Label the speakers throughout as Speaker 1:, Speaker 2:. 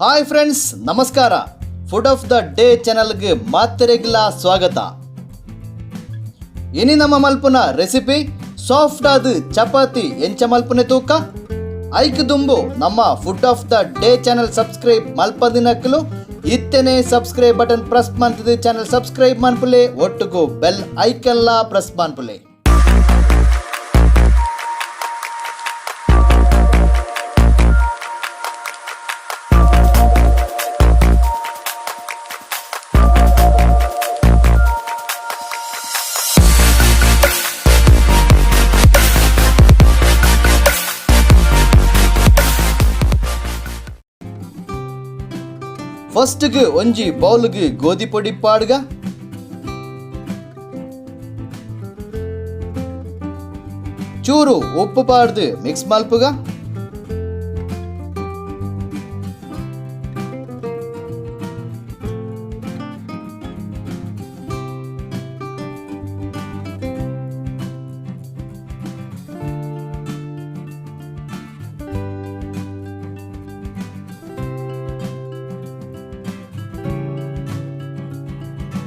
Speaker 1: Hi friends, ನಮಸ್ಕಾರ. Food of the day ಚಾನಲ್ಗೆ ಮಾತೆರೆಗ್ಲಾ ಸ್ವಾಗತ. ಇನಿ ನಮ್ಮ ಮಲ್ಪುನ ರೆಸಿಪಿ ಸಾಫ್ಟ್ ಆದ ಚಪಾತಿ ಎಂಚ ಮಲ್ಪುನೆ ತೂಕ. ಐಕ್ ದುಂಬು ನಮ್ಮ Food of the Day channel subscribe ಮಲ್ಪದಿನಕ್ಕಲು ಇತ್ತನೆ subscribe button press ಮಲ್ತದು channel subscribe ಮನ್ಪುಲೆ. ಒಟ್ಟುಗು ಬೆಲ್ ಐಕನ್ಲಾ ಪ್ರೆಸ್ ಮನ್ಪುಲೆ. ಫಸ್ಟ್ಗೆ ಒಂಜಿ ಬೌಲ್ಗೆ ಗೋಧಿ ಪೊಡಿ ಪಾಡ್ಗ. ಚೂರು ಉಪ್ಪು ಪಾಡ್ದು ಮಿಕ್ಸ್ ಮಲ್ಪುಗ.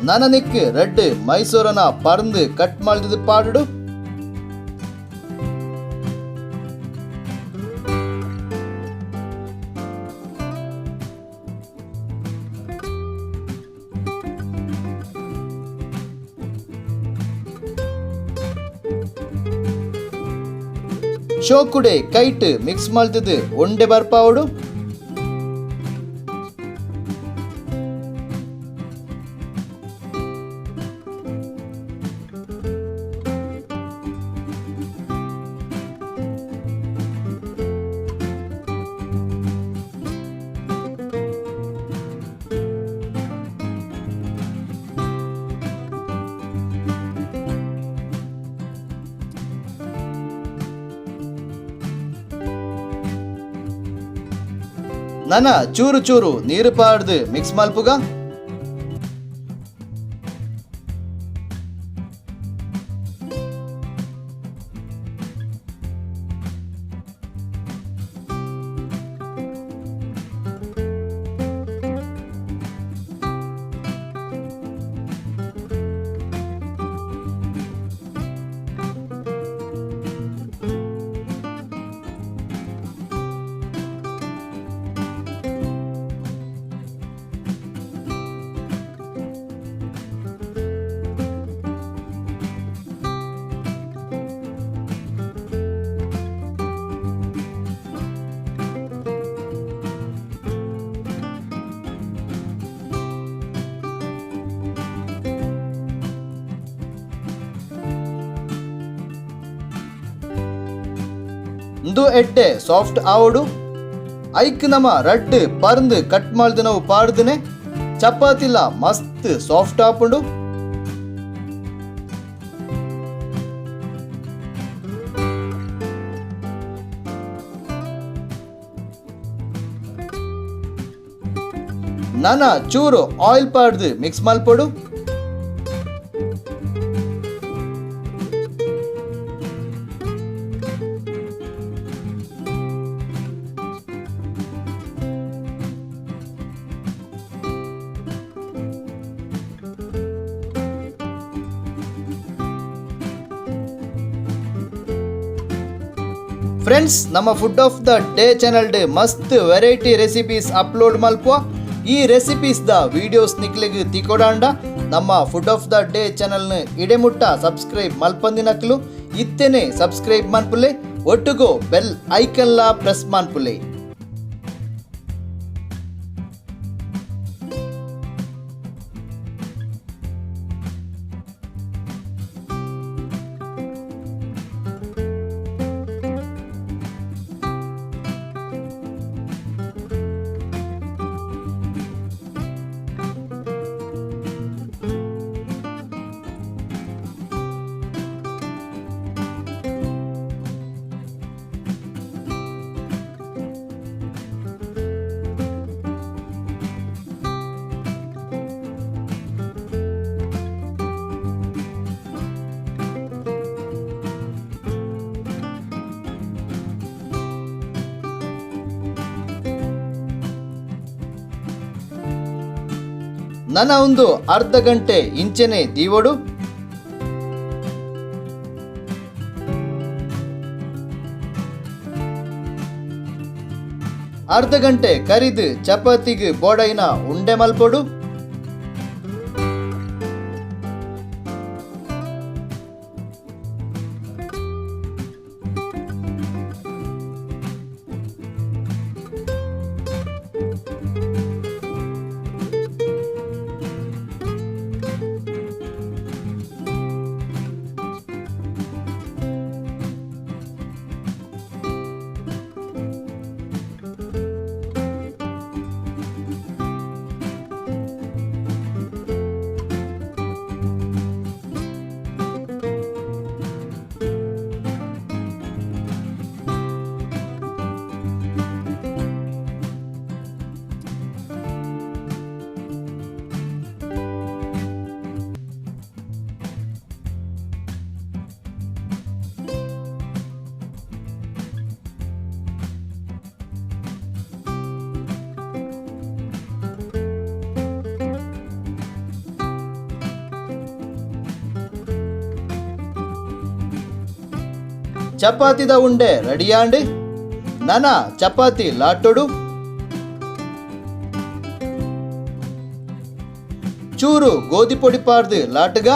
Speaker 1: ನನನಿಕ್ ರೆಡ್ ಮೈಸೂರನ ಪರ್ಂದು ಕಟ್ ಮಲ್ದಿದ್ದು ಪಾಡುಡು. ಶೋಕುಡೆ ಕೈಟ್ ಮಿಕ್ಸ್ ಮಲ್ದಿದ್ದು ಉಂಡೆ ಬರ್ಪಾವಡು. ನನ ಚೂರು ಚೂರು ನೀರು ಪಾಡ್ದು ಮಿಕ್ಸ್ ಮಲ್ಪುಗ. ಇಂದು ಎಡ್ಡೆ ಸಾಫ್ಟ್ ಆವಡು. ಐಕ್ ನಮ ರಡ್ಡ್ ಪರ್ಂದ್ ಕಟ್ ಮಲ್ದಿನವು ಪಾಡ್ದನೆ ಚಪಾತಿಲ ಮಸ್ತ್ ಸಾಫ್ಟ್ ಆಪುಂಡು. ನನ ಚೂರು ಆಯಿಲ್ ಪಾಡ್ದು ಮಿಕ್ಸ್ ಮಲ್ಪೊಡು. ಫ್ರೆಂಡ್ಸ್, ನಮ್ಮ Food of the Day channel ಮಸ್ತ್ ವೆರೈಟಿ ರೆಸಿಪೀಸ್ ಅಪ್ಲೋಡ್ ಮಲ್ಪುವ. ಈ ರೆಸಿಪೀಸ್ the videos ನಿಕ್ಲೆಗ್ ತಿಕೊಡಾಂಡ ನಮ್ಮ ಫುಡ್ ಆಫ್ the day ಚಾನಲ್ನ ಇಡೆಮುಟ್ಟ ಸಬ್ಸ್ಕ್ರೈಬ್ ಮಲ್ಪಂದಿನಕ್ಲು ಇತ್ತೇನೆ ಸಬ್ಸ್ಕ್ರೈಬ್ ಮನ್ಪುಲೆ. ಒಟ್ಟುಗು ಬೆಲ್ ಐಕನ್ಲಾ ಪ್ರೆಸ್ ಮನ್ಪುಲೆ. ನನ ಒಂದು ಅರ್ಧ ಗಂಟೆ ಇಂಚೆನೆ ದೀವೊಡು. ಅರ್ಧ ಗಂಟೆ ಕರಿದು ಚಪಾತಿಗೆ ಬೋಡೈನ ಉಂಡೆ ಮಲ್ಪೊಡು. ಚಪಾತಿದ ಉಂಡೆ ರೆಡಿಯಾಂಡ್. ನನ ಚಪಾತಿ ಲಾಟೊಡು. ಚೂರು ಗೋಧಿ ಪೊಡಿ ಪಾಡ್ದು ಲಾಟುಗ.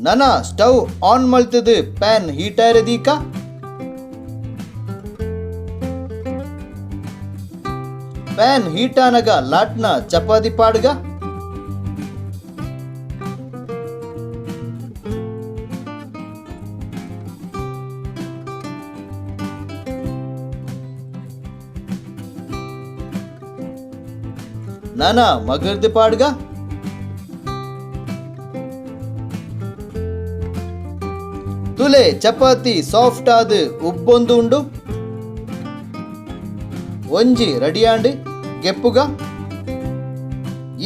Speaker 1: ನನ ಸ್ಟವ್ ಆನ್ ಮಲ್ತದು ಪ್ಯಾನ್ ಹೀಟ್ ಆಯಿರದೀಕ. ಪ್ಯಾನ್ ಹೀಟ್ ಆನಗ ಲಾಟ್ನ ಚಪಾತಿ ಪಾಡ್ಗ. ನನ ಮಗರ್ದು ಪಾಡ್ಗ. ತುಲೆ ಚಪಾತಿ ಸಾಫ್ಟ್ ಆದ್ ಉಬ್ಬೊಂದು ಉಂಡು. ಒಂಜಿ ರೆಡಿಯಾಂಡ್ ಗೆಪ್ಪುಗ.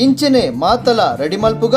Speaker 1: ಇಂಚನೆ ಮಾತಲ ರೆಡಿ ಮಲ್ಪುಗ.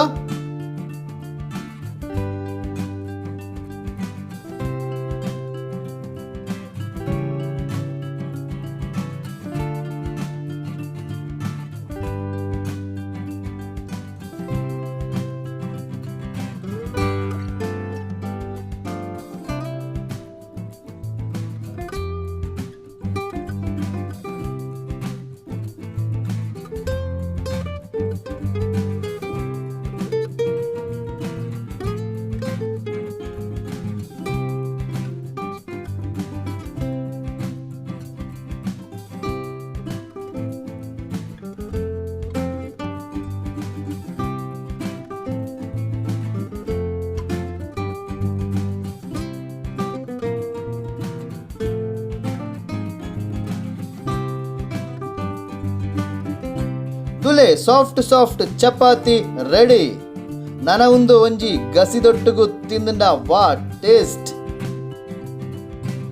Speaker 1: ತುಲೆ ಸಾಫ್ಟ್ ಸಾಫ್ಟ್ ಚಪಾತಿ ರೆಡಿ. ನನ ಒಂದು ಒಂಜಿ ಗಸಿದೊಟ್ಟುಗು ತಿಂದ ವಾ ಟೇಸ್ಟ್.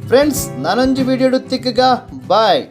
Speaker 1: ಫ್ರೆಂಡ್ಸ್, ನಾನೊಂಜಿ ವಿಡಿಯೋ ತಿಕ್ಕಗ. ಬಾಯ್.